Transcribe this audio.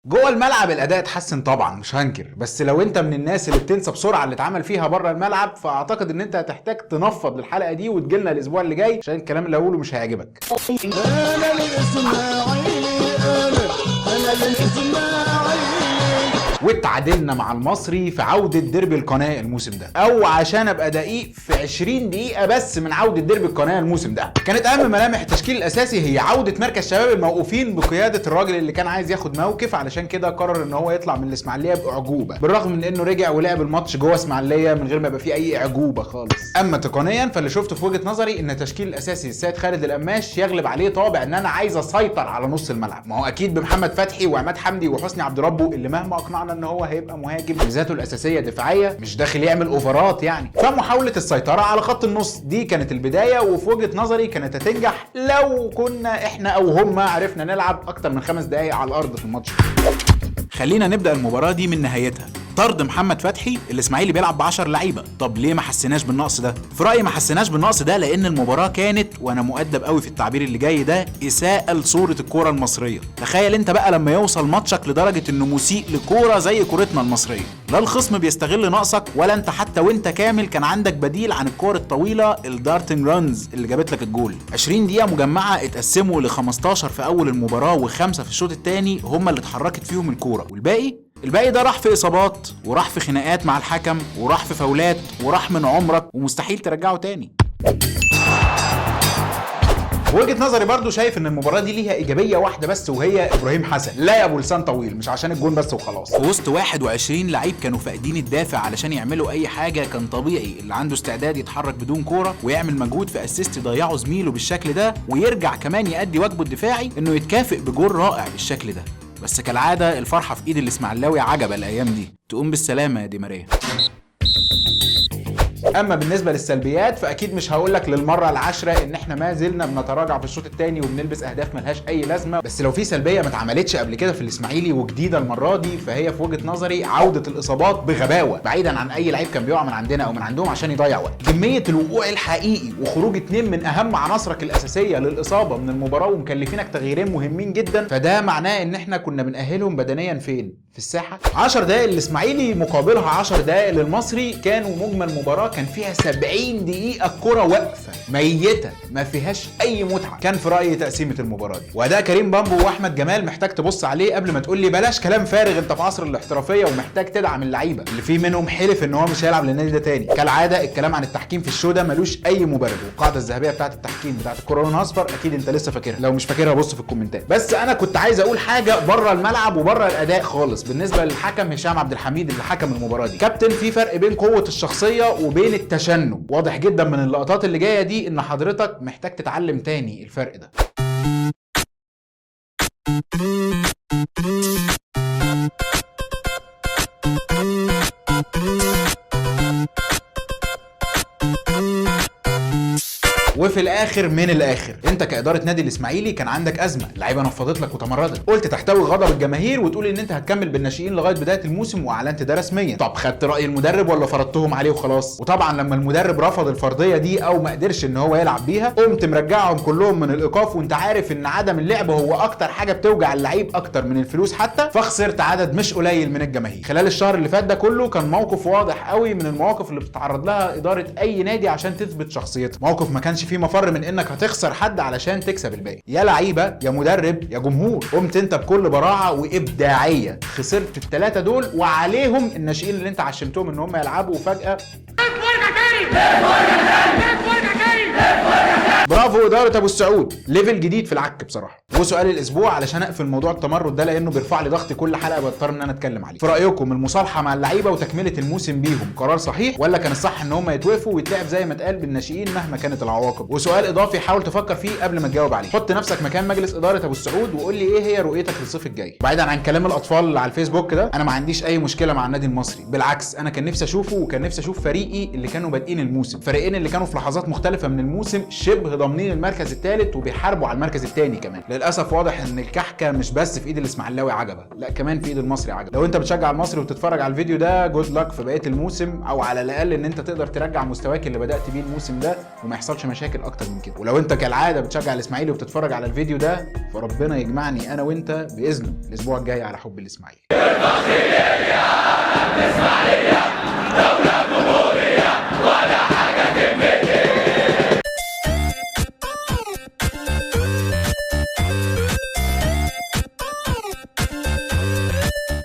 جوه الملعب الاداء اتحسن طبعا مش هنكر، بس لو انت من الناس اللي بتنسى بسرعة اللي اتعمل فيها بره الملعب فاعتقد ان انت هتحتاج تنفض للحلقة دي وتجيلنا الاسبوع اللي جاي عشان الكلام اللي هقوله مش هيعجبك. انا الاسماعيلي، انا الاسماعيلي. واتعادلنا مع المصري في عودة ديربي القناة الموسم ده، او عشان ابقى دقيق في 20 دقيقة بس من عودة ديربي القناة الموسم ده. كانت اهم ملامح التشكيل الاساسي هي عودة مركز شباب الموقوفين بقيادة الراجل اللي كان عايز ياخد موقف، علشان كده قرر ان هو يطلع من الاسماعيلية باعجوبة، بالرغم من انه رجع ولعب الماتش جوه اسماعيلية من غير ما يبقى فيه اي اعجوبة خالص. اما تقنيا فاللي شفته في وجهة نظري ان التشكيل الاساسي للسيد خالد القماش يغلب عليه طابع ان انا عايز اسيطر على نص الملعب. ما هو اكيد بمحمد فتحي وعماد حمدي وحسني عبد ربه اللي مهما اقنعنا ان هو هيبقى مهاجم ميزاته الاساسية دفاعية مش داخل يعمل اوفرات يعني. فمحاوله السيطرة على خط النص دي كانت البداية، وفي وجهه نظري كانت هتنجح لو كنا احنا او هم عرفنا نلعب اكتر من 5 دقائق على الارض في الماتش. خلينا نبدا المباراة دي من نهايتها. طرد محمد فتحي، الاسماعيلي بيلعب ب 10 لعيبة، طب ليه ما حسيناش بالنقص ده؟ في رايي ما حسيناش بالنقص ده لان المباراة كانت، وانا مؤدب قوي في التعبير اللي جاي ده، اساءه لصورة الكورة المصرية. تخيل انت بقى لما يوصل ماتشك لدرجة انه مسيء لكوره زي كورتنا المصرية، لا الخصم بيستغل نقصك ولا انت حتى وانت كامل كان عندك بديل عن الكور الطويلة ال darting runs اللي جابت لك الجول. 20 دقيقة مجمعة اتقسموا ل 15 في اول المباراة وخمسة في الشوط الثاني هم اللي اتحركت فيهم الكورة، والباقي ده راح في اصابات وراح في خناقات مع الحكم وراح في فاولات وراح من عمرك ومستحيل ترجعه تاني. وجهة نظري برضو شايف ان المباراة دي ليها ايجابية واحدة بس وهي ابراهيم حسن. لا يا ابو لسان طويل، مش عشان الجون بس وخلاص. في وسط 21 لعيب كانوا فاقدين الدافع علشان يعملوا اي حاجة، كان طبيعي اللي عنده استعداد يتحرك بدون كورة ويعمل مجهود في assist يضيعه زميله بالشكل ده ويرجع كمان يأدي واجبه الدفاعي انه يتكافئ بجول رائع بالشكل ده. بس كالعادة الفرحة في ايد الاسماعيلاوي عجبة الايام دي. تقوم بالسلامة يا دي ماريا. اما بالنسبة للسلبيات فاكيد مش هقول لك للمرة العاشرة ان احنا ما زلنا بنتراجع في الشوط الثاني وبنلبس اهداف ملهاش اي لازمه، بس لو في سلبية ما اتعملتش قبل كده في الاسماعيلي وجديدة المرة دي فهي في وجهه نظري عوده الاصابات بغباوه، بعيدا عن اي لعيب كان بيقع من عندنا او من عندهم عشان يضيع وقت. كمية الوقوع الحقيقي وخروج 2 من اهم عناصرك الاساسية للاصابة من المباراة ومكلفينك تغييرين مهمين جدا، فده معناه ان احنا كنا بنأهلهم بدنيا فين؟ في الساحة. 10 دقائق للاسماعيلي مقابلها 10 دقائق للمصري، كانوا مجمل مباراة كان فيها 70 دقيقة الكره واقفة ميته ما فيهاش اي متعه. كان في رايي تقسيمه المباراة دي. واداء كريم بامبو واحمد جمال محتاج تبص عليه قبل ما تقول لي بلاش كلام فارغ، انت في عصر الاحترافية ومحتاج تدعم اللعيبة اللي فيه منهم حلف ان هو مش هيلعب للنادي ده تاني. كالعادة الكلام عن التحكيم في ال show ده ملوش اي مبرر، والقاعدة الذهبية بتاعه التحكيم بتاعه الكره لونها اصفر اكيد انت لسه فاكرها، لو مش فاكرها بص في الكومنتات. بس انا كنت عايز اقول حاجة بره الملعب وبره الاداء خالص بالنسبة للحكم هشام عبد الحميد اللي حكم المباراة دي. كابتن، في فرق بين قوة الشخصية وبين التشنج، واضح جدا من اللقطات اللي جاية دي ان حضرتك محتاج تتعلم تاني الفرق ده. وفي الاخر من الاخر، انت كادارة نادي الاسماعيلي كان عندك ازمة، اللعيبة نفضت لك وتمردت، قلت تحتوي غضب الجماهير وتقول ان انت هتكمل بالناشئين لغاية بداية الموسم واعلنت ده رسميا. طب خدت راي المدرب ولا فرضتهم عليه وخلاص؟ وطبعا لما المدرب رفض الفرضية دي او ما قدرش ان هو يلعب بيها، قمت مرجعهم كلهم من الايقاف، وانت عارف ان عدم اللعب هو اكتر حاجة بتوجع اللعيب اكتر من الفلوس حتى، فخسرت عدد مش قليل من الجماهير. خلال الشهر اللي فات ده كله كان موقف واضح قوي من المواقف اللي بتتعرض لها ادارة اي نادي عشان تثبت شخصيتها، موقف ما كانش فيه مفر من انك هتخسر حد علشان تكسب الباقي، يا لعيبة يا مدرب يا جمهور. قمت انت بكل براعه وابداعيه خسرت الثلاثة دول وعليهم الناشئين اللي انت عشمتهم ان هم يلعبوا، وفجاة برافو ادارة ابو السعود، level جديد في العك بصراحة. وسؤال الاسبوع علشان اقفل موضوع التمرد ده لانه بيرفع لي ضغط كل حلقة بضطر ان انا اتكلم عليه. في رايكم المصالحة مع اللعيبة وتكمله الموسم بيهم قرار صحيح، ولا كان الصح ان هم يتوقفوا ويتلعب زي ما اتقال بالناشئين مهما كانت العواقب؟ وسؤال اضافي حاول تفكر فيه قبل ما تجاوب عليه، حط نفسك مكان مجلس ادارة ابو السعود وقول لي ايه هي رؤيتك للصيف الجاي. بعيدا عن كلام الاطفال اللي على الفيسبوك ده، انا ما عنديش اي مشكلة مع النادي المصري، بالعكس انا كان نفسي اشوفه وكان نفسي اشوف فريقي اللي كانوا بادئين الموسم، فريقين اللي كانوا في لحظات مختلفة من الموسم شبه شبه ضامنين المركز الثالث وبيحاربوا على المركز الثاني كمان. للاسف واضح ان الكحكه مش بس في ايد الاسماعيلاوي عجبه، لا كمان في ايد المصري عجبه. لو انت بتشجع المصري وبتتفرج على الفيديو ده، good luck في بقية الموسم، او على الاقل ان انت تقدر ترجع مستواك اللي بدات بيه الموسم ده وما يحصلش مشاكل اكتر من كده. ولو انت كالعادة بتشجع الاسماعيلي وبتتفرج على الفيديو ده، فربنا يجمعني انا وانت باذنه الاسبوع الجاي على حب الاسماعيلي. الإسماعيلية.